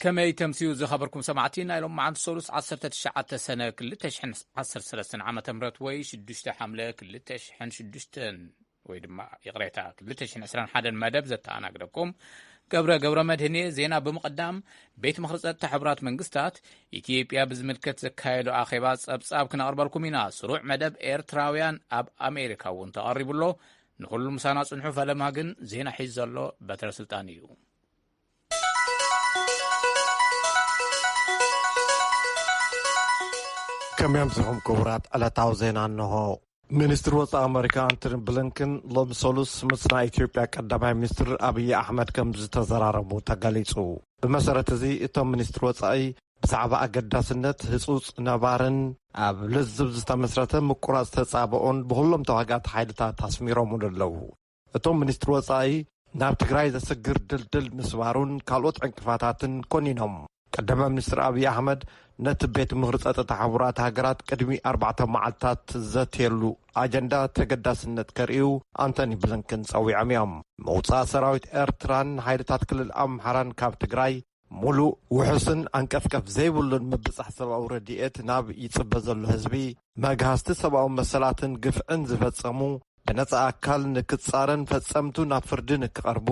ከመይ ተምስዩ ዝኸበርኩም ሰማዕቲ ናይ ሎም መዓልቲ ሰሉስ ዓሰርተ ትሽዓተ ሰነ ክልተ ሽሕን ዓሰርተ ሰለስተን ዓመተ ምህረት ወይ ሽዱሽተ ሓምለ ክልተ ሽሕን ሽዱሽተን ወይ ድማ ይቕሬታ ክልተ ሽሕን ዕስራን ሓደን መደብ ዘተኣናግደኩም ገብረ ገብረ መድህን እየ። ዜና ብምቕዳም ቤት ምኽሪ ጸጥታ ሕቡራት መንግስታት ኢትዮጵያ ብዝምልከት ዘካየዶ ኣኼባ ጸብጻብ ክነቕርበልኩም ኢና። ስሩዕ መደብ ኤርትራውያን ኣብ ኣሜሪካ እውን ተቐሪቡ ኣሎ። ንኹሉ ምሳና ጽንሑ። ፈለማ ግን ዜና ሒዙ ዘሎ በትረ ስልጣን እዩ። ከመይ ኣምሲኹም ክቡራት? ዕለታዊ ዜና እንሆ። ሚኒስትሪ ወጻኢ ኣመሪካ ኣንቶኒ ብሊንከን ሎሚ ሰሉስ ምስ ናይ ኢትዮጵያ ቀዳማይ ሚኒስትር ኣብይ ኣሕመድ ከም ዝተዘራረቡ ተገሊጹ። ብመሰረት እዚ እቶም ሚኒስትሪ ወጻኢ ብዛዕባ ኣገዳስነት ህጹጽ ነባርን ኣብ ልዝብ ዝተመስረተ ምቁራጽ ተጻብኦን ብኹሎም ተዋጋእቲ ሓይልታት ኣስሚሮምሉ ኣለዉ። እቶም ሚኒስትሪ ወጻኢ ናብ ትግራይ ዘስግር ድልድል ምስባሩን ካልኦት ዕንቅፋታትን ኮኒኖም። ቀዳማይ ሚኒስትር ኣብይ ኣሕመድ ነቲ ቤት ምኽሪ ጸጥታ ሕቡራት ሃገራት ቅድሚ ኣርባዕተ መዓልታት ዘትየሉ ኣጀንዳ ተገዳስነት ከርእዩ ኣንቶኒ ብሊንከን ጸዊዖም እዮም። ምውጻእ ሰራዊት ኤርትራን ሓይልታት ክልል ኣምሓራን ካብ ትግራይ ሙሉእ ውሑስን ኣንቀፍቀፍ ዘይብሉን ምብጻሕ ሰብኣዊ ረድኤት ናብ ይጽበ ዘሎ ህዝቢ፣ መግሃስቲ ሰብኣዊ መሰላትን ግፍዕን ዝፈጸሙ ብነጻ ኣካል ንክጻረን ፈጸምቱ ናብ ፍርዲ ንክቐርቡ፣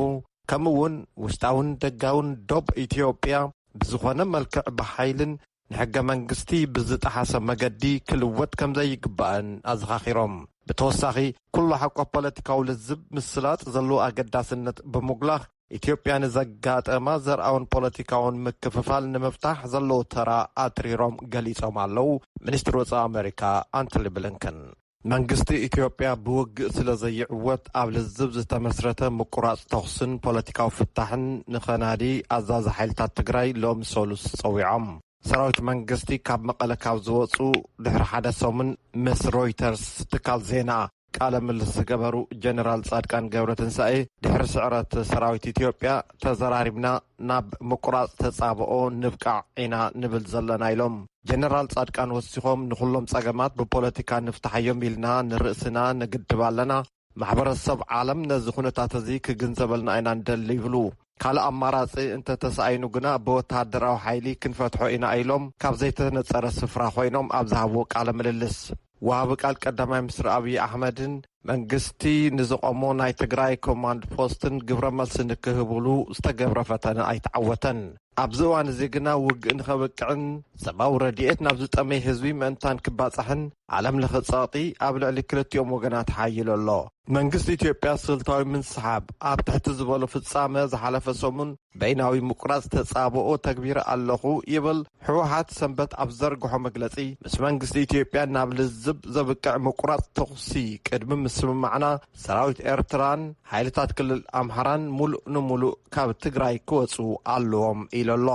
ከምኡ እውን ውሽጣውን ደጋውን ዶብ ኢትዮጵያ ብዝኾነ መልክዕ ብሓይልን ንሕገ መንግስቲ ብዝጠሓሰ መገዲ ክልወጥ ከም ዘይግባእን ኣዘኻኺሮም። ብተወሳኺ ኩሉ ሓቆ ፖለቲካዊ ልዝብ ምስላጥ ዘለዎ ኣገዳስነት ብምጉላኽ ኢትዮጵያ ንዘጋጠማ ዘርኣውን ፖለቲካውን ምክፍፋል ንምፍታሕ ዘለዎ ተራ ኣትሪሮም ገሊጾም ኣለዉ። ሚኒስትሪ ወጻኢ ኣሜሪካ ኣንቶኒ ብሊንከን መንግስቲ ኢትዮጵያ ብውግእ ስለ ዘይዕወት ኣብ ልዝብ ዝተመስረተ ምቁራጽ ተኹስን ፖለቲካዊ ፍታሕን ንኸናዲ ኣዛዚ ሓይልታት ትግራይ ሎሚ ሰሉስ ጸዊዖም። ሰራዊት መንግስቲ ካብ መቐለ ካብ ዝወጹ ድሕሪ ሓደ ሰሙን ምስ ሮይተርስ ትካል ዜና ቃለ ምልልስ ዝገበሩ ጀነራል ጻድቃን ገብረትንሳኤ ድሕሪ ስዕረት ሰራዊት ኢትዮጵያ ተዘራሪብና ናብ ምቁራጽ ተጻብኦ ንብቃዕ ኢና ንብል ዘለና ኢሎም። ጀነራል ጻድቃን ወሲኾም ንኹሎም ጸገማት ብፖለቲካ ንፍታሓዮም ኢልና ንርእስና ንግድብ ኣለና። ማሕበረሰብ ዓለም ነዚ ኩነታት እዚ ክግንዘበልና ኢና ንደሊ ይብሉ። ካልእ ኣማራጺ እንተተሳኢኑ ግና ብወተሃደራዊ ሓይሊ ክንፈትሖ ኢና ኢሎም ካብ ዘይተነጸረ ስፍራ ኮይኖም ኣብ ዝሃብዎ ቃለ ምልልስ። ወሃቢ ቃል ቀዳማይ ሚኒስትር ኣብይ ኣሕመድን መንግስቲ ንዝቆሞ ናይ ትግራይ ኮማንድ ፖስትን ግብረ መልሲ ንክህብሉ ዝተገብረ ፈተነ ኣይተዓወተን። ኣብዚ እዋን እዚ ግና ውግእ ንኸብቅዕን ሰብኣዊ ረድኤት ናብ ዝጠመየ ህዝቢ ምእንታን ክባጻሕን ዓለም ለኸ ጸቕጢ ኣብ ልዕሊ ክልቲኦም ወገናት ሓይሉ ኣሎ። መንግስቲ ኢትዮጵያ ስልታዊ ምንስሓብ ኣብ ትሕቲ ዝበሎ ፍጻመ ዝሓለፈ ሰሙን በይናዊ ምቁራጽ ተጻብኦ ተግቢረ ኣለኹ ይብል። ህወሓት ሰንበት ኣብ ዘርግሖ መግለጺ ምስ መንግስቲ ኢትዮጵያ ናብ ልዝብ ዘብቅዕ ምቁራጽ ተኹሲ ቅድሚ ምስምማዕና ሰራዊት ኤርትራን ሓይልታት ክልል ኣምሓራን ሙሉእ ንሙሉእ ካብ ትግራይ ክወጹ ኣለዎም ኢሉ ኣሎ።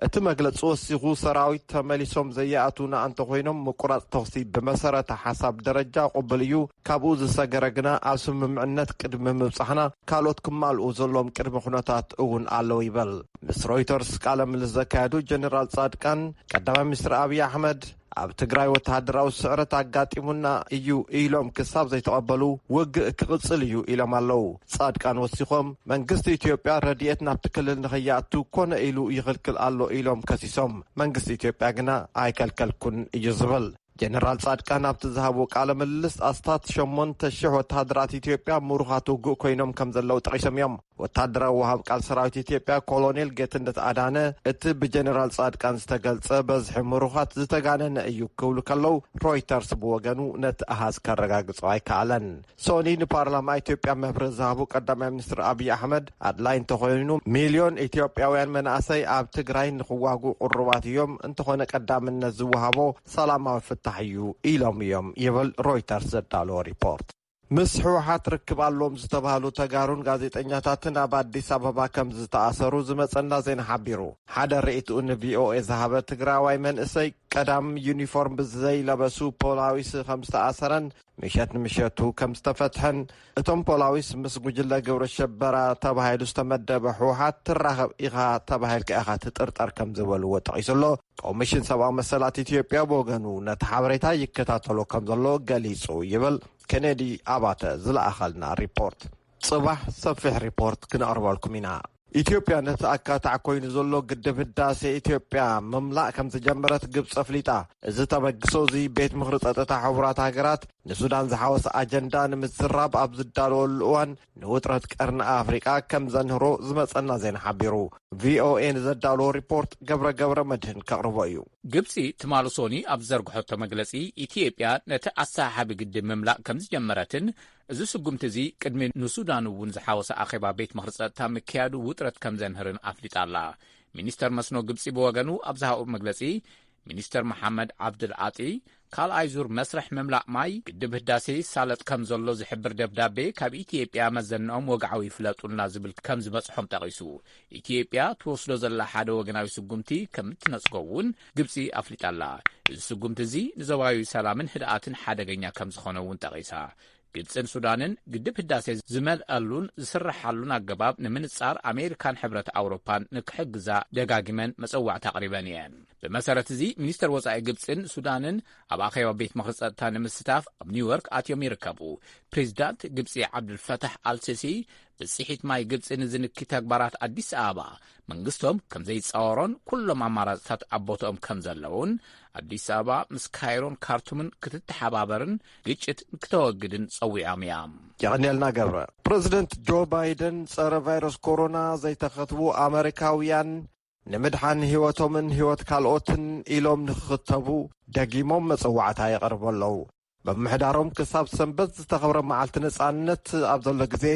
እቲ መግለጺ ወሲኹ ሰራዊት ተመሊሶም ዘይኣትዉና እንተኾይኖም ምቁራጽ ተኹሲ ብመሰረተ ሓሳብ ደረጃ ቅቡል እዩ። ካብኡ ዝሰገረ ግና ኣብ ስምምዕነት ቅድሚ ምብጻሕና ካልኦት ክማልኡ ዘለዎም ቅድመ ኩነታት እውን ኣለዉ ይበል። ምስ ሮይተርስ ቃለ ምልልስ ዘካየዱ ጀነራል ጻድቃን ቀዳማይ ሚኒስትር ኣብይ ኣሕመድ ኣብ ትግራይ ወተሃደራዊ ስዕረት ኣጋጢሙና እዩ ኢሎም ክሳብ ዘይተቐበሉ ውግእ ክቕጽል እዩ ኢሎም ኣለዉ። ጻድቃን ወሲኾም መንግስቲ ኢትዮጵያ ረድኤት ናብቲ ክልል ንኸይኣቱ ኮነ ኢሉ ይኽልክል ኣሎ ኢሎም ከሲሶም። መንግስቲ ኢትዮጵያ ግና ኣይከልከልኩን እዩ ዝብል። ጀነራል ጻድቃን ኣብቲ ዝሃብዎ ቃለ ምልልስ ኣስታት ሸሞንተ ሽሕ ወተሃደራት ኢትዮጵያ ምሩኻት ውግእ ኮይኖም ከም ዘለዉ ጠቒሶም እዮም። ወተሃደራዊ ወሃብ ቃል ሰራዊት ኢትዮጵያ ኮሎኔል ጌትነት ኣዳነ እቲ ብጀነራል ጻድቃን ዝተገልጸ በዝሒ ምሩኻት ዝተጋነነ እዩ ክብሉ ከለዉ ሮይተርስ ብወገኑ ነቲ ኣሃዝ ከረጋግጾ ኣይከኣለን። ሶኒ ንፓርላማ ኢትዮጵያ መብርሂ ዝሃቡ ቀዳማይ ሚኒስትር ኣብይ ኣሕመድ ኣድላይ እንተኾይኑ ሚልዮን ኢትዮጵያውያን መናእሰይ ኣብ ትግራይ ንኽዋግኡ ቅሩባት እዮም፣ እንተኾነ ቀዳምነት ዝወሃቦ ሰላማዊ ፍታሕ እዩ ኢሎም እዮም ይብል ሮይተርስ ዘዳለዎ ሪፖርት። ምስ ህወሓት ርክብ ኣለዎም ዝተባህሉ ተጋሩን ጋዜጠኛታትን ኣብ ኣዲስ ኣበባ ከም ዝተኣሰሩ ዝመጸና ዜና ሓቢሩ። ሓደ ርእይትኡ ንቪኦኤ ዝሃበ ትግራዋይ መንእሰይ ቀዳም ዩኒፎርም ብዘይለበሱ ፖላዊስ ከም ዝተኣሰረን ምሸት ንምሸቱ ከም ዝተፈትሐን እቶም ፖላዊስ ምስ ጉጅለ ግብረ ሸበራ ተባሂሉ ዝተመደበ ህወሓት ትራኸብ ኢኻ ተባሂልካ ኢኻ ትጥርጠር ከም ዝበልዎ ጠቒሱ ኣሎ። ኮሚሽን ሰብኣዊ መሰላት ኢትዮጵያ ብወገኑ ነቲ ሓበሬታ ይከታተሎ ከም ዘሎ ገሊጹ ይብል ኬኔዲ ኣባተ ዝለኣኸልና ሪፖርት። ጽባሕ ሰፊሕ ሪፖርት ክነቕርበልኩም ኢና። ኢትዮጵያ ነቲ ኣካታዕ ኮይኑ ዘሎ ግድብ ህዳሴ ኢትዮጵያ ምምላእ ከም ዝጀመረት ግብፂ ኣፍሊጣ። እዚ ተበግሶ እዚ ቤት ምኽሪ ጸጥታ ሕቡራት ሃገራት ንሱዳን ዝሓወሰ ኣጀንዳ ንምዝራብ ኣብ ዝዳለወሉ እዋን ንውጥረት ቀርኒ ኣፍሪቃ ከም ዘንህሮ ዝመጸና ዜና ሓቢሩ። ቪኦኤ ንዘዳለዎ ሪፖርት ገብረ ገብረ መድህን ከቕርቦ እዩ። ግብጺ ትማሊ ሶኒ ኣብ ዘርግሐቶ መግለጺ፣ ኢትዮጵያ ነቲ ኣሰሓሓቢ ግድብ ምምላእ ከም ዝጀመረትን፣ እዚ ስጉምቲ እዚ ቅድሚ ንሱዳን እውን ዝሓወሰ ኣኼባ ቤት ምኽሪ ጸጥታ ምክያዱ ውጥረት ከም ዘንህርን ኣፍሊጣ ኣላ። ሚኒስተር መስኖ ግብጺ ብወገኑ ኣብ ዝሃቦ መግለጺ፣ ሚኒስተር መሓመድ ዓብድል ዓጢ፣ ካልኣይ ዙር መስርሕ ምምላእ ማይ ግድብ ህዳሴ ይሳለጥ ከም ዘሎ ዝሕብር ደብዳቤ ካብ ኢትዮጵያ መዘንኦም ወግዓዊ ይፍለጡልና ዝብል ከም ዝበጽሖም ጠቒሱ፣ ኢትዮጵያ ትወስዶ ዘላ ሓደ ወገናዊ ስጉምቲ ከም እትነጽጎ እውን ግብጺ ኣፍሊጣ ኣላ። እዚ ስጉምቲ እዚ ንዞባዊ ሰላምን ህድኣትን ሓደገኛ ከም ዝኾነ እውን ጠቒሳ። ግብጽን ሱዳንን ግድብ ህዳሴ ዝመልኣሉን ዝስረሓሉን ኣገባብ ንምንጻር ኣሜሪካን ሕብረት ኣውሮፓን ንክሕግዛ ደጋጊመን መጸዋዕታ ኣቕሪበን እየን። ብመሰረት እዚ፣ ሚኒስተር ወጻኢ ግብጽን ሱዳንን ኣብ ኣኼባ ቤት ምኽሪ ጸጥታ ንምስታፍ ኣብ ኒውዮርክ ኣትዮም ይርከቡ። ፕሬዚዳንት ግብጺ ዓብዱልፈታሕ ኣልሲሲ፣ ብጽሒት ማይ ግብጺ ንዝንኪ ተግባራት ኣዲስ ኣበባ መንግስቶም ከም ዘይጻወሮን ኩሎም ኣማራጽታት ኣብ ቦትኦም ከም ዘለውን፣ ኣዲስ ኣበባ ምስ ካይሮን ካርቱምን ክትተሓባበርን ግጭት ክተወግድን ጸዊዖም እያ። የቐንየልና ገብረ። ፕረዚደንት ጆ ባይደን ጸረ ቫይረስ ኮሮና ዘይተኸትቡ ኣመሪካውያን ንምድሓን ህይወቶምን ህይወት ካልኦትን ኢሎም ንክኽተቡ ደጊሞም መጸዋዕታ የቐርቡ ኣለዉ። ምምሕዳሮም ክሳብ ሰንበት ዝተኸብረ መዓልቲ ነጻነት ኣብ ዘሎ ግዜ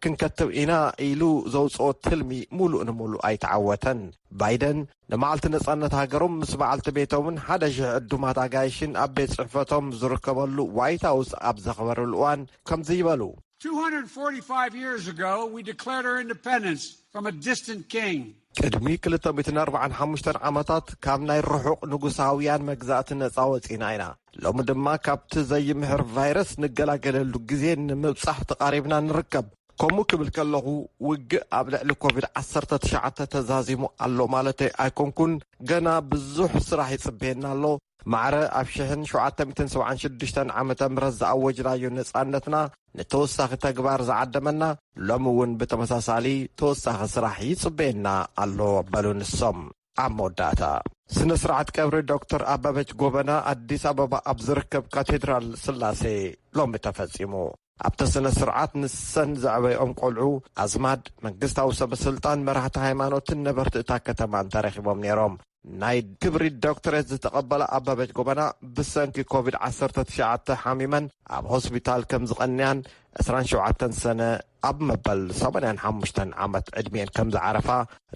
ክንከትብ ኢና ኢሉ ዘውጽኦ ትልሚ ሙሉእ ንሙሉእ ኣይተዓወተን። ባይደን ንመዓልቲ ነጻነት ሃገሮም ምስ በዓልቲ ቤቶምን ሓደ ሽሕ ዕዱማት ኣጋይሽን ኣብ ቤት ጽሕፈቶም ዝርከበሉ ዋይት ሃውስ ኣብ ዘኽበሩሉ እዋን ከምዚ ይበሉ። two hundred forty-five years ago, we declared our independence from a distant king. ቅድሚ ክልተ ሚእትን ኣርባዓን ሓሙሽተን ዓመታት ካብ ናይ ርሑቕ ንጉሳውያን መግዛእቲ ነጻ ወጺና ኢና። ሎሚ ድማ ካብቲ ዘይምሕር ቫይረስ ንገላገለሉ ግዜ ንምብጻሕ ተቓሪብና ንርከብ። ከምኡ ክብል ከለኹ፣ ውግእ ኣብ ልዕሊ ኮቪድ ዓሰርተ ትሽዓተ ተዛዚሙ ኣሎ ማለተይ ኣይኮንኩን። ገና ብዙሕ ስራሕ ይጽበየና ኣሎ። ማዕረ ኣብ ሽሕን ሸውዓተ ሚእትን ሰብዓን ሽዱሽተን ዓመተ ምህረት ዝኣወጅናዮ ነጻነትና ንተወሳኺ ተግባር ዝዓደመና፣ ሎሚ እውን ብተመሳሳሊ ተወሳኺ ስራሕ ይጽበየና ኣሎ በሉ ንሶም። ኣብ መወዳእታ፣ ስነ ስርዓት ቀብሪ ዶክተር ኣበበች ጎበና ኣዲስ ኣበባ ኣብ ዝርከብ ካቴድራል ስላሴ ሎሚ ተፈጺሙ። ኣብቲ ስነ ስርዓት ንሰን ዘዕበይኦም ቆልዑ፣ ኣዝማድ፣ መንግስታዊ ሰበ ስልጣን፣ መራሕቲ ሃይማኖትን ነበርቲ እታ ከተማን ተረኺቦም ነይሮም። ናይ ክብሪ ዶክተሬት ዝተቐበላ ኣበበች ጎበና፣ ብሰንኪ ኮቪድ ዓሰርተ ትሽዓተ ሓሚመን ኣብ ሆስፒታል ከም ዝቐንያን፣ ዕስራን ሸውዓተን ሰነ ኣብ መበል ሰማንያን ሓሙሽተን ዓመት ዕድሜን ከም ዝዓረፋ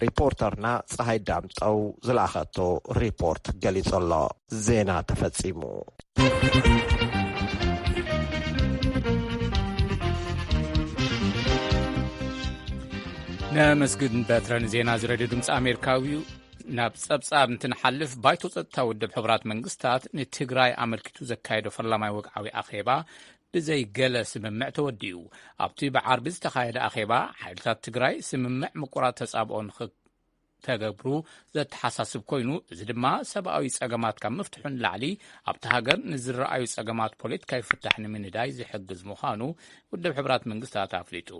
ሪፖርተርና ጸሃይ ዳምጠው ዝለኣኸቶ ሪፖርት ገሊጹ ኣሎ። ዜና ተፈጺሙ። ነመስግን በትረን ዜና እዚ ሬድዮ ድምፂ ኣሜሪካዊ። ናብ ጸብጻብ እንትንሓልፍ፣ ባይቶ ጸጥታ ውድብ ሕቡራት መንግስታት ንትግራይ ኣመልኪቱ ዘካየዶ ፈላማይ ወግዓዊ ኣኼባ ብዘይ ገለ ስምምዕ ተወዲኡ። ኣብቲ ብዓርቢ ዝተኻየደ ኣኼባ፣ ሓይልታት ትግራይ ስምምዕ ምቁራጽ ተጻብኦ ንኽተገብሩ ዘተሓሳስብ ኮይኑ፣ እዚ ድማ ሰብኣዊ ጸገማት ካብ ምፍትሑ ንላዕሊ ኣብቲ ሃገር ንዝረኣዩ ጸገማት ፖለቲካዊ ፍታሕ ንምንዳይ ዝሕግዝ ምዃኑ ውድብ ሕቡራት መንግስታት ኣፍሊጡ።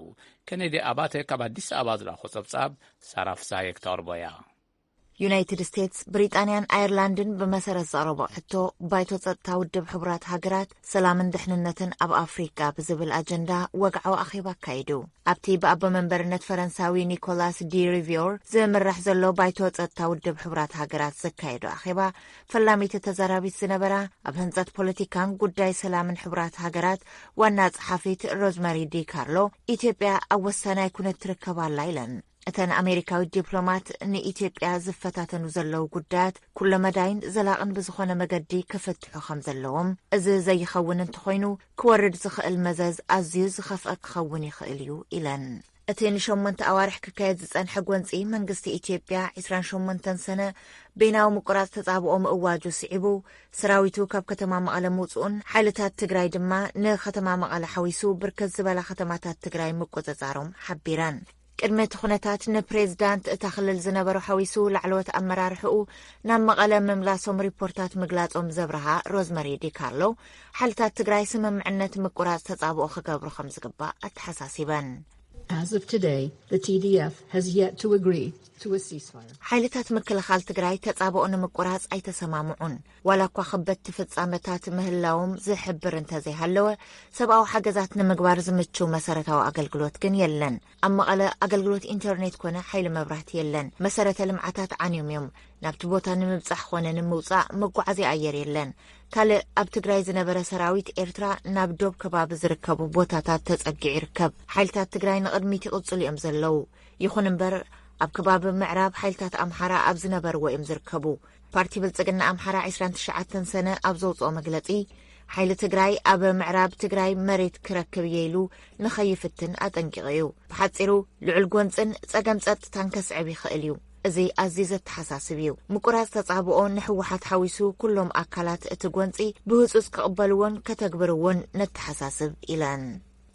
ኬኔዲ ኣባተ ካብ ኣዲስ ኣበባ ዝለኣኾ ጸብጻብ ሳራ ፍሳሃየ ክተቕርቦ እያ። ዩናይትድ ስቴትስ፣ ብሪጣንያን ኣየርላንድን ብመሰረት ዘቕረቦ ሕቶ፣ ባይቶ ጸጥታ ውድብ ሕቡራት ሃገራት ሰላምን ድሕንነትን ኣብ ኣፍሪቃ ብዝብል ኣጀንዳ ወግዓዊ ኣኼባ ኣካይዱ። ኣብቲ ብኣቦ መንበርነት ፈረንሳዊ ኒኮላስ ዲ ሪቪዮር ዝምራሕ ዘሎ ባይቶ ጸጥታ ውድብ ሕቡራት ሃገራት ዘካየዶ ኣኼባ፣ ፈላሚት ተዛራቢት ዝነበራ፣ ኣብ ህንጸት ፖለቲካን ጉዳይ ሰላምን ሕቡራት ሃገራት ዋና ጸሓፊት ሮዝመሪ ዲ ካርሎ፣ ኢትዮጵያ ኣብ ወሳናይ ኩነት ትርከብ ኣላ ኢለን። እተን ኣሜሪካዊት ዲፕሎማት፣ ንኢትዮጵያ ዝፈታተኑ ዘለዉ ጉዳያት ኩለመዳይን ዘላቕን ብዝኾነ መገዲ ክፍትሑ ከም ዘለዎም፣ እዚ ዘይኸውን እንተኾይኑ፣ ክወርድ ዝኽእል መዘዝ ኣዝዩ ዝኸፍአ ክኸውን ይኽእል እዩ ኢለን። እቲ ንሸሞንተ ኣዋርሕ ክካየድ ዝጸንሐ ጎንጺ፣ መንግስቲ ኢትዮጵያ ዕስራን ሸሞንተን ሰነ በይናዊ ምቁራጽ ተጻብኦ ምእዋጁ ስዒቡ፣ ሰራዊቱ ካብ ከተማ መቐለ ምውጽኡን ሓይልታት ትግራይ ድማ ንከተማ መቐለ ሓዊሱ ብርክት ዝበላ ከተማታት ትግራይ ምቁጽጻሮም ሓቢረን። ቅድሚ እቲ ኩነታት፣ ንፕሬዝዳንት እታ ክልል ዝነበሩ ሓዊሱ ላዕለዎት ኣመራርሕኡ ናብ መቐለ ምምላሶም ሪፖርታት ምግላጾም ዘብርሃ ሮዝመሪ ዲካርሎ፣ ሓይልታት ትግራይ ስምምዕነት ምቁራጽ ተጻብኦ ክገብሩ ከም ዝግባእ ኣተሓሳሲበን። As of today, the T D F has yet to agree to a ceasefire. ሓይልታት ምክልኻል ትግራይ ተጻብኦ ንምቁራጽ ኣይተሰማምዑን። ዋላ እኳ ከበድቲ ፍጻመታት ምህላዎም ዝሕብር እንተዘይሃለወ፣ ሰብኣዊ ሓገዛት ንምግባር ዝምችው መሰረታዊ ኣገልግሎት ግን የለን። ኣብ መቐለ ኣገልግሎት ኢንተርኔት ኮነ ሓይሊ መብራህቲ የለን። መሰረተ ልምዓታት ዓንዮም እዮም። ናብቲ ቦታ ንምብጻሕ ኾነ ንምውጻእ መጓዓዝያ ኣየር የለን። ካልእ ኣብ ትግራይ ዝነበረ ሰራዊት ኤርትራ ናብ ዶብ ከባቢ ዝርከቡ ቦታታት ተጸጊዑ ይርከብ። ሓይልታት ትግራይ ንቕድሚት ይቕጽሉ እዮም ዘለዉ። ይኹን እምበር ኣብ ከባቢ ምዕራብ ሓይልታት ኣምሓራ ኣብ ዝነበርዎ እዮም ዝርከቡ። ፓርቲ ብልጽግና ኣምሓራ ዕስራን ትሽዓተን ሰነ ኣብ ዘውጽኦ መግለጺ፣ ሓይሊ ትግራይ ኣብ ምዕራብ ትግራይ መሬት ክረክብ እየ ኢሉ ንኸይፍትን ኣጠንቂቑ እዩ። ብሓጺሩ ልዑል ጎንጽን ጸገም ጸጥታን ከስዕብ ይኽእል እዩ። እዚ ኣዝዩ ዘተሓሳስብ እዩ። ምቁራጽ ተጻብኦ ንህወሓት ሓዊሱ ኩሎም ኣካላት እቲ ጎንጺ ብህጹጽ ክቕበልዎን ከተግብርዎን ነተሓሳስብ ኢለን።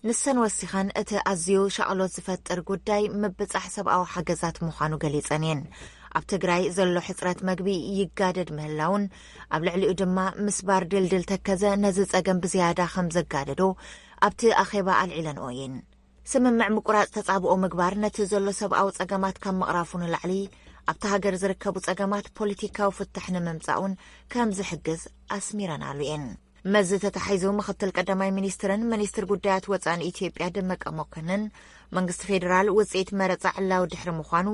ንሰን ወሲኸን እቲ ኣዝዩ ሻቕሎት ዝፈጥር ጉዳይ ምብጻሕ ሰብኣዊ ሓገዛት ምዃኑ ገሊጸን እየን። ኣብ ትግራይ ዘሎ ሕጽረት መግቢ ይጋደድ ምህላውን ኣብ ልዕሊኡ ድማ ምስባር ድልድል ተከዘ ነዚ ጸገም ብዝያዳ ከም ዘጋደዶ ኣብቲ ኣኼባ ኣልዒለንኦ እየን። ስምምዕ ምቁራጽ ተጻብኦ ምግባር ነቲ ዘሎ ሰብኣዊ ጸገማት ካብ ምቕራፉ ንላዕሊ ኣብታ ሃገር ዝርከቡ ጸገማት ፖለቲካዊ ፍታሕ ንምምጻእ እውን ከም ዝሕግዝ ኣስሚረናሉ እየን። መዚ ተታሒዙ ምኽትል ቀዳማይ ሚኒስትርን ሚኒስትር ጉዳያት ወጻእን ኢትዮጵያ ደመቀ መኮንን መንግስቲ ፌዴራል ውጽኢት መረጻ ዕላዊ ድሕሪ ምዃኑ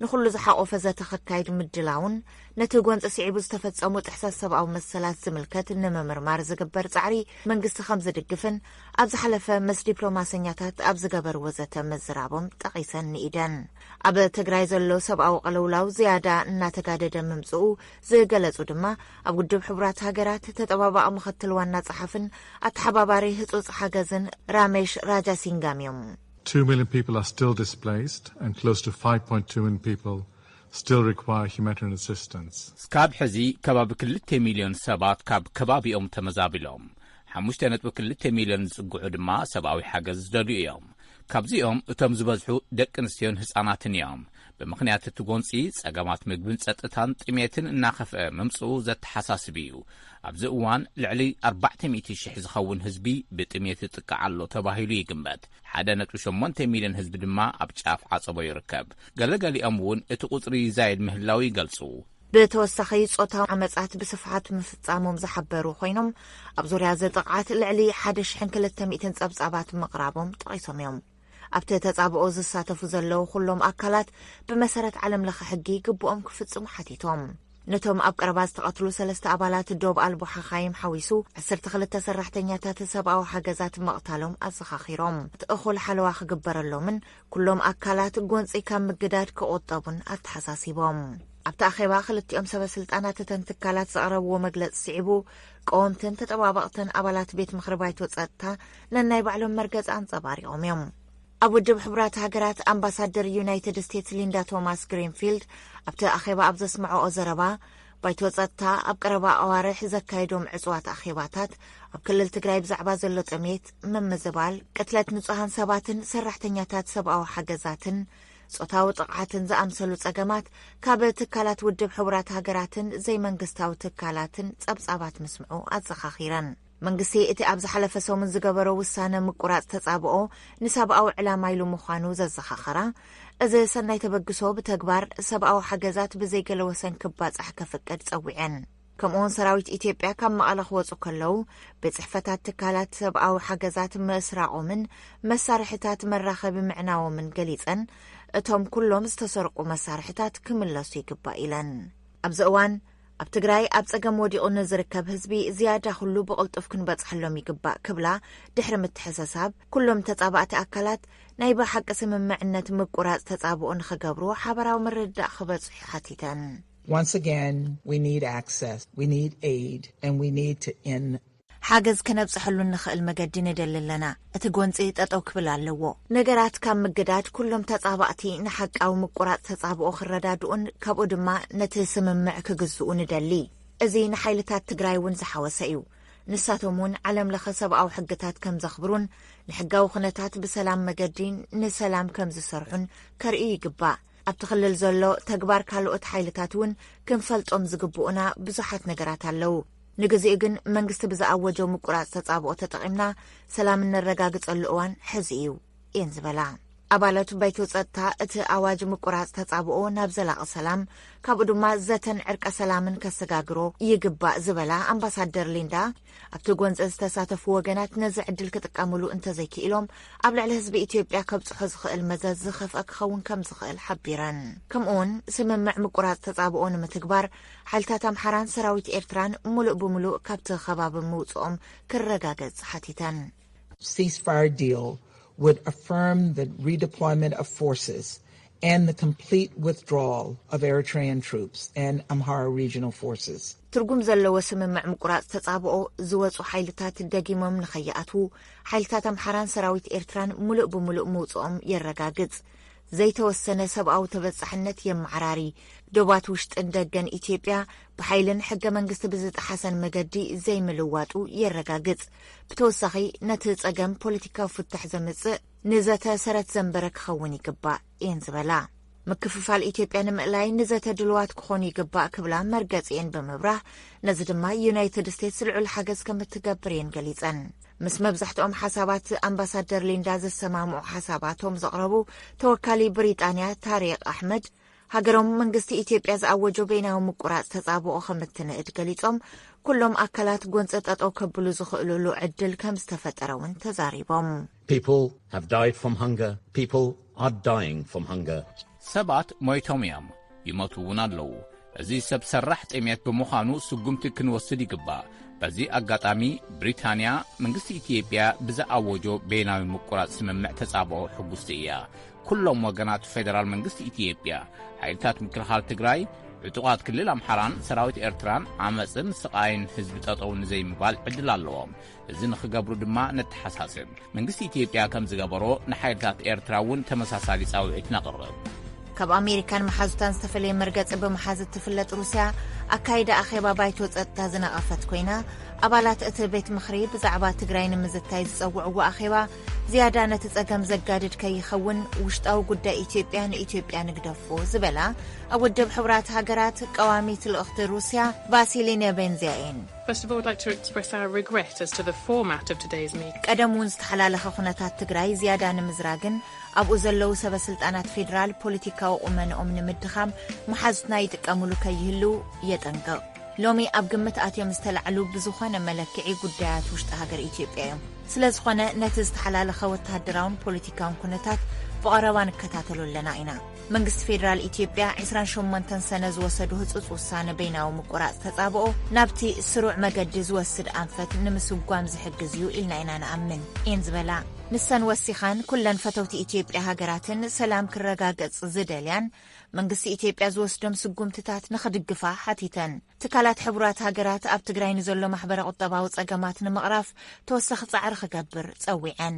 ንኹሉ ዝሓቆፈ ዘተ ከካይድ ምድላውን ነቲ ጎንፂ ስዒቡ ዝተፈጸሙ ጥሕሰት ሰብኣዊ መሰላት ዝምልከት ንምምርማር ዝግበር ጻዕሪ መንግስቲ ከም ዝድግፍን ኣብ ዝሓለፈ ምስ ዲፕሎማሰኛታት ኣብ ዝገበርዎ ዘተ ምዝራቦም ጠቒሰን ንኢደን። ኣብ ትግራይ ዘሎ ሰብኣዊ ቅልውላው ዝያዳ እናተጋደደ ምምፅኡ ዝገለጹ ድማ ኣብ ውድብ ሕቡራት ሃገራት ተጠባባቒ ምኽትል ዋና ጸሓፍን ኣተሓባባሪ ህጹጽ ሓገዝን ራሜሽ ራጃሲንጋም እዮም። Two million people are still displaced and close to five point two million people still require humanitarian assistance. እስካብ ሕዚ ከባቢ ክልተ ሚልዮን ሰባት ካብ ከባቢኦም ተመዛቢሎም፣ ሓሙሽተ ነጥቢ ክልተ ሚልዮን ዝጽግዑ ድማ ሰብኣዊ ሓገዝ ዝደልዩ እዮም። ካብዚኦም እቶም ዝበዝሑ ደቂ ኣንስትዮን ህጻናትን እዮም። ብምኽንያት እቲ ጎንጺ፣ ጸገማት ምግብን ጸጥታን ጥሜትን እናኸፍአ ምምጽኡ ዘተሓሳስብ እዩ። ኣብዚ እዋን ልዕሊ ኣርባዕተ ሚእቲ ሽሕ ዝኸውን ህዝቢ ብጥሜት ይጥቃዕ ኣሎ ተባሂሉ ይግመት። ሓደ ነጥቢ ሸሞንተ ሚልዮን ህዝቢ ድማ ኣብ ጫፍ ዓጸቦ ይርከብ። ገለገሊኦም እውን እቲ ቁጽሪ ይዛየድ ምህላው ይገልጹ። ብተወሳኺ ጾታዊ ዓመጻት ብስፍሓት ምፍጻሞም ዝሓበሩ ኮይኖም፣ ኣብ ዙርያ እዚ ጥቕዓት ልዕሊ ሓደ ሽሕን ክልተ ሚእትን ጸብጻባት ምቕራቦም ጠቒሶም እዮም። ኣብቲ ተጻብኦ ዝሳተፉ ዘለዉ ኩሎም ኣካላት ብመሰረት ዓለም ለኸ ሕጊ ግቡኦም ክፍጽሙ ሓቲቶም። ነቶም ኣብ ቀረባ ዝተቐትሉ ሰለስተ ኣባላት ዶብ ኣልቦ ሓኻይም ሓዊሱ ዓሰርተ ክልተ ሰራሕተኛታት ሰብኣዊ ሓገዛት ምቕታሎም ኣዘኻኺሮም። እቲ እኹል ሓለዋ ክግበረሎምን ኩሎም ኣካላት ጎንፂ ካብ ምግዳድ ክቑጠቡን ኣተሓሳሲቦም። ኣብቲ ኣኼባ ክልቲኦም ሰበ ስልጣናት እተን ትካላት ዘቕረብዎ መግለፂ ስዒቡ ቀወምትን ተጠባበቕትን ኣባላት ቤት ምኽሪ ባይቶ ጸጥታ ነናይ ባዕሎም መርገፂ ኣንጸባሪቖም እዮም። ኣብ ውድብ ሕቡራት ሃገራት ኣምባሳደር ዩናይትድ ስቴትስ ሊንዳ ቶማስ ግሪንፊልድ ኣብቲ ኣኼባ ኣብ ዘስምዐኦ ዘረባ፣ ባይቶ ጸጥታ ኣብ ቀረባ ኣዋርሕ ዘካየዶም ዕጹዋት ኣኼባታት ኣብ ክልል ትግራይ ብዛዕባ ዘሎ ጥሜት፣ ምምዝባል፣ ቅትለት ንጹሃን ሰባትን ሰራሕተኛታት ሰብኣዊ ሓገዛትን ጾታዊ ጥቕዓትን ዝኣምሰሉ ጸገማት ካብ ትካላት ውድብ ሕቡራት ሃገራትን ዘይመንግስታዊ ትካላትን ጸብጻባት ምስምዑ ኣዘኻኺረን። መንግስቲ እቲ ኣብ ዝሓለፈ ሰሙን ዝገበሮ ውሳነ ምቁራጽ ተጻብኦ ንሰብኣዊ ዕላማ ኢሉ ምዃኑ ዘዘኻኸራ፣ እዚ ሰናይ ተበግሶ ብተግባር ሰብኣዊ ሓገዛት ብዘይገለ ወሰን ክባጻሕ ከፍቅድ ጸዊዐን። ከምኡውን ሰራዊት ኢትዮጵያ ካብ መቐለ ክወጹ ከለዉ ቤት ጽሕፈታት ትካላት ሰብኣዊ ሓገዛት ምስራቖምን መሳርሕታት መራኸቢ ምዕናዎምን ገሊጸን፣ እቶም ኩሎም ዝተሰርቁ መሳርሕታት ክምለሱ ይግባእ ኢለን። ኣብዚ እዋን ኣብ ትግራይ ኣብ ጸገም ወዲቑ ንዝርከብ ህዝቢ ዝያዳ ኩሉ ብቕልጡፍ ክንበጽሐሎም ይግባእ ክብላ ድሕሪ ምትሕሰሳብ፣ ኩሎም ተጻባእቲ ኣካላት ናይ ብሓቂ ስምምዕነት ምቁራጽ ተጻብኦ ንኽገብሩ ሓበራዊ ምርድዳእ ክበጽሑ ሓቲተን። Once again, we need access, we need aid, and we need to end ሓገዝ ከነብጽሐሉ እንኽእል መገዲ ንደሊ ኣለና። እቲ ጎንጺ ጠጠው ክብል ኣለዎ። ነገራት ካብ ምግዳድ ኩሎም ተጻባእቲ ንሓቃዊ ምቁራጽ ተጻብኦ ክረዳድኡን ካብኡ ድማ ነቲ ስምምዕ ክግዝኡ ንደሊ። እዚ ንሓይልታት ትግራይ እውን ዝሓወሰ እዩ። ንሳቶም እውን ዓለም ለኸ ሰብኣዊ ሕግታት ከም ዘኽብሩን ንሕጋዊ ኩነታት ብሰላም መገዲ ንሰላም ከም ዝሰርሑን ከርእዩ ይግባእ። ኣብቲ ክልል ዘሎ ተግባር ካልኦት ሓይልታት እውን ክንፈልጦም ዝግብኡና ብዙሓት ነገራት ኣለዉ። ንግዚኡ ግን መንግስቲ ብዝኣወጆ ምቁራጽ ተጻብኦ ተጠቒምና ሰላም እነረጋግጸሉ እዋን ሕዚ እዩ እየን ዝበላ። ኣባላት ባይቶ ጸጥታ እቲ ኣዋጅ ምቁራጽ ተጻብኦ ናብ ዘላቒ ሰላም፣ ካብኡ ድማ ዘተን ዕርቀ ሰላምን ከሰጋግሮ ይግባእ ዝበላ ኣምባሳደር ሊንዳ፣ ኣብቲ ጎንፂ ዝተሳተፉ ወገናት ነዚ ዕድል ክጥቀምሉ እንተዘይክኢሎም፣ ኣብ ልዕሊ ህዝቢ ኢትዮጵያ ከብፅሖ ዝኽእል መዘዝ ዝኸፍአ ክኸውን ከም ዝኽእል ሓቢረን። ከምኡውን ስምምዕ ምቁራጽ ተጻብኦ ንምትግባር ሓይልታት ኣምሓራን ሰራዊት ኤርትራን ሙሉእ ብሙሉእ ካብቲ ከባቢ ምውፅኦም ክረጋገጽ ሓቲተን። ceasefire deal would affirm the redeployment of forces and the complete withdrawal of Eritrean troops and Amhara regional forces. ትርጉም ዘለዎ ስምምዕ ምቁራጽ ተጻብኦ ዝወጹ ሓይልታት ደጊሞም ንኸይኣትዉ ሓይልታት ኣምሓራን ሰራዊት ኤርትራን ሙሉእ ብሙሉእ ምውጽኦም የረጋግጽ። ዘይተወሰነ ሰብኣዊ ተበጻሕነት የመዓራሪ። ዶባት ውሽጥን ደገን ኢትዮጵያ ብሓይልን ሕገ መንግስቲ ብዝጠሓሰን መገዲ ዘይምልዋጡ የረጋግጽ። ብተወሳኺ ነቲ ጸገም ፖለቲካዊ ፍታሕ ዘምጽእ ንዘተ ሰረት ዘንበረ ክኸውን ይግባእ እየን ዝበላ። ምክፍፋል ኢትዮጵያ ንምእላይ ንዘተ ድልዋት ክኾኑ ይግባእ ክብላ መርገጺ እየን ብምብራህ፣ ነዚ ድማ ዩናይትድ ስቴትስ ልዑል ሓገዝ ከም እትገብር እየን ገሊጸን። ምስ መብዛሕትኦም ሓሳባት ኣምባሳደር ሊንዳ ዝሰማምዑ ሓሳባቶም ዘቕረቡ ተወካሊ ብሪጣንያ ታሪቅ ኣሕመድ፣ ሃገሮም መንግስቲ ኢትዮጵያ ዝኣወጆ በይናዊ ምቁራጽ ተጻብኦ ከም እትንእድ ገሊጾም፣ ኩሎም ኣካላት ጎንጸ ጠጠው ከብሉ ዝኽእሉሉ ዕድል ከም ዝተፈጠረ እውን ተዛሪቦም። People have died from hunger. People are dying from hunger. ሰባት ሞይቶም እዮም፣ ይሞቱ እውን ኣለዉ። እዚ ሰብ ሰራሕ ጥሜት ብምዃኑ ስጉምቲ ክንወስድ ይግባእ። በዚ ኣጋጣሚ ብሪታንያ መንግስቲ ኢትዮጵያ ብዝኣወጆ በይናዊ ምቁራጽ ስምምዕ ተጻብኦ ሕጉስቲ እያ። ኩሎም ወገናት ፌደራል መንግስቲ ኢትዮጵያ፣ ሓይልታት ምክልኻል ትግራይ፣ ዕጡቓት ክልል ኣምሓራን ሰራዊት ኤርትራን ዓመፅን ስቓይን ህዝቢ ጠጠው ንዘይምባል ዕድል ኣለዎም። እዚ ንኽገብሩ ድማ ነተሓሳስብ። መንግስቲ ኢትዮጵያ ከም ዝገበሮ ንሓይልታት ኤርትራ እውን ተመሳሳሊ ጻውዒት ነቕርብ። ካብ ኣሜሪካን መሓዙታን ዝተፈለየ መርገጺ ብምሓዝ እትፍለጥ ሩስያ፣ ኣካይዳ ኣኼባ ባይቶ ጸጥታ ዝነቐፈት ኮይና፣ ኣባላት እቲ ቤት ምኽሪ ብዛዕባ ትግራይ ንምዝታይ ዝጸውዕዎ ኣኼባ ዝያዳ ነቲ ጸገም ዘጋድድ ከይኸውን ውሽጣዊ ጉዳይ ኢትዮጵያ ንኢትዮጵያ ንግደፎ ዝበላ ኣብ ውድብ ሕቡራት ሃገራት ቀዋሚት ልእኽቲ ሩስያ ቫሲሊ ኔቤንዚያ እየን። First of all, I'd like to express our regret as to the format of today's meeting. ቀደም እውን ዝተሓላለኸ ኩነታት ትግራይ ዝያዳ ንምዝራግን ኣብኡ ዘለዉ ሰበ ስልጣናት ፌዴራል ፖለቲካዊ ቁመንኦም ንምድኻም መሓዙትና ይጥቀምሉ ከይህልው የጠንቅቕ። ሎሚ ኣብ ግምት ኣትዮም ዝተላዕሉ ብዝኾነ መለክዒ ጉዳያት ውሽጢ ሃገር ኢትዮጵያ እዮም። ስለ ዝኾነ ነቲ ዝተሓላለኸ ወተሃደራውን ፖለቲካውን ኩነታት ብቐረባ ንከታተሎ ኣለና ኢና። መንግስቲ ፌዴራል ኢትዮጵያ ዕስራን ሸሞንተን ሰነ ዝወሰዱ ህጹጽ ውሳነ በይናዊ ምቁራጽ ተጻብኦ ናብቲ ስሩዕ መገዲ ዝወስድ ኣንፈት ንምስጓም ዝሕግዝ እዩ ኢልና ኢና ንኣምን እየን ዝበላ። ንሰን ወሲኻን ኩለን ፈተውቲ ኢትዮጵያ ሃገራትን ሰላም ክረጋገጽ ዝደልያን መንግስቲ ኢትዮጵያ ዝወስዶም ስጉምትታት ንኽድግፋ ሓቲተን። ትካላት ሕቡራት ሃገራት ኣብ ትግራይ ንዘሎ ማሕበረ ቁጠባዊ ጸገማት ንምቕራፍ ተወሳኺ ጻዕሪ ክገብር ጸዊዐን።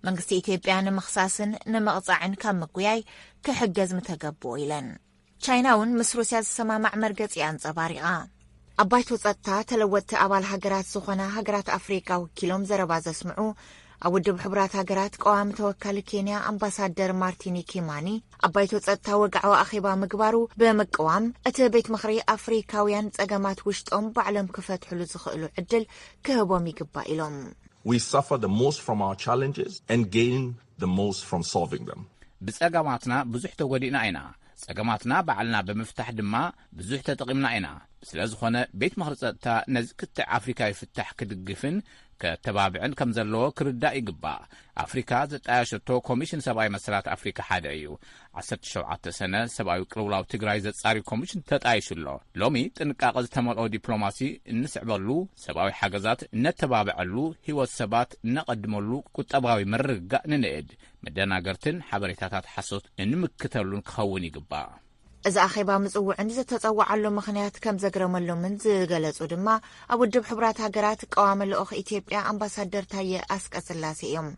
መንግስቲ ኢትዮጵያ ንምኽሳስን ንምቕጻዕን ካብ ምጉያይ ክሕገዝ ምተገብኦ ኢለን። ቻይና እውን ምስ ሩስያ ዝሰማማዕ መርገጺ ኣንጸባሪቓ። ኣብ ባይቶ ጸጥታ ተለወጥቲ ኣባል ሃገራት ዝኾና ሃገራት ኣፍሪቃ ወኪሎም ዘረባ ዘስምዑ ኣብ ውድብ ሕቡራት ሃገራት ቀዋሚ ተወካሊ ኬንያ ኣምባሳደር ማርቲኒ ኪማኒ ኣብ ባይቶ ጸጥታ ወግዓዊ ኣኼባ ምግባሩ ብምቅዋም እቲ ቤት ምኽሪ ኣፍሪካውያን ጸገማት ውሽጦም ባዕሎም ክፈትሕሉ ዝኽእሉ ዕድል ክህቦም ይግባእ ኢሎም። We suffer the most from our challenges and gain the most from solving them. ብጸገማትና ብዙሕ ተጎዲእና ኢና። ጸገማትና ባዕልና ብምፍታሕ ድማ ብዙሕ ተጠቒምና ኢና። ስለ ዝኾነ ቤት ምኽሪ ጸጥታ ነዚ ክትዕ ኣፍሪካ ይፍታሕ ክድግፍን ከተባብዕን ከም ዘለዎ ክርዳእ ይግባእ። ኣፍሪካ ዘጣየሸቶ ኮሚሽን ሰብኣዊ መሰላት ኣፍሪካ ሓደ እዩ። ዓሰርተ ሸውዓተ ሰነ ሰብኣዊ ቅልውላው ትግራይ ዘጻሪ ኮሚሽን ተጣይሹ ኣሎ። ሎሚ ጥንቃቐ ዝተመልኦ ዲፕሎማሲ እንስዕበሉ፣ ሰብኣዊ ሓገዛት እነተባብዐሉ፣ ህይወት ሰባት እነቐድመሉ፣ ቁጠባዊ ምርግጋእ ንንእድ፣ መደናገርትን ሓበሬታታት ሓሶት እንምክተሉን ክኸውን ይግባእ። እዚ ኣኼባ ምጽውዕን ዝተጸዋዓሉ ምኽንያት ከም ዘግረመሎምን ዝገለጹ ድማ ኣብ ውድብ ሕቡራት ሃገራት ቀዋሚ ልኡኽ ኢትዮጵያ ኣምባሳደር ታየ ኣስቀስላሴ እዮም።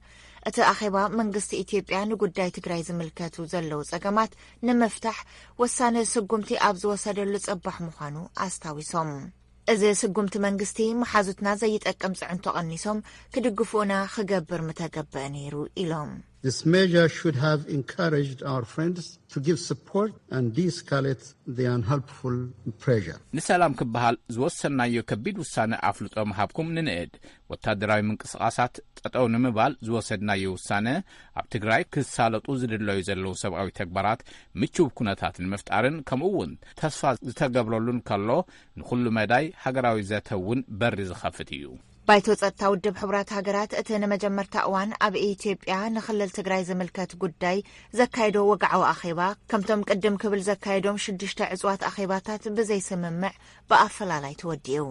እቲ ኣኼባ መንግስቲ ኢትዮጵያ ንጉዳይ ትግራይ ዝምልከቱ ዘለዉ ጸገማት ንምፍታሕ ወሳኒ ስጉምቲ ኣብ ዝወሰደሉ ጽባሕ ምዃኑ ኣስታዊሶም። እዚ ስጉምቲ መንግስቲ መሓዙትና ዘይጠቅም ጽዕንቶ ቀኒሶም ክድግፉና ክገብር ምተገበአ ነይሩ ኢሎም። This measure should have encouraged our friends to give support and de-escalate the unhelpful pressure. ንሰላም ክበሃል ዝወሰናዮ ከቢድ ውሳነ ኣፍልጦ ምሃብኩም ንንእድ። ወታደራዊ ምንቅስቓሳት ጠጠው ንምባል ዝወሰድናዮ ውሳነ ኣብ ትግራይ ክሳለጡ ዝድለዩ ዘለዉ ሰብኣዊ ተግባራት ምቹው ኩነታት ንምፍጣርን ከምኡ እውን ተስፋ ዝተገብረሉን ከሎ ንኹሉ መዳይ ሃገራዊ ዘተ እውን በሪ ዝኸፍት እዩ። ባይቶ ጸጥታ ውድብ ሕቡራት ሃገራት እቲ ንመጀመርታ እዋን ኣብ ኢትዮጵያ ንክልል ትግራይ ዝምልከት ጉዳይ ዘካየዶ ወግዓዊ ኣኼባ ከምቶም ቅድም ክብል ዘካየዶም ሽዱሽተ ዕጽዋት ኣኼባታት ብዘይስምምዕ ብኣፈላላይ ተወዲኡ።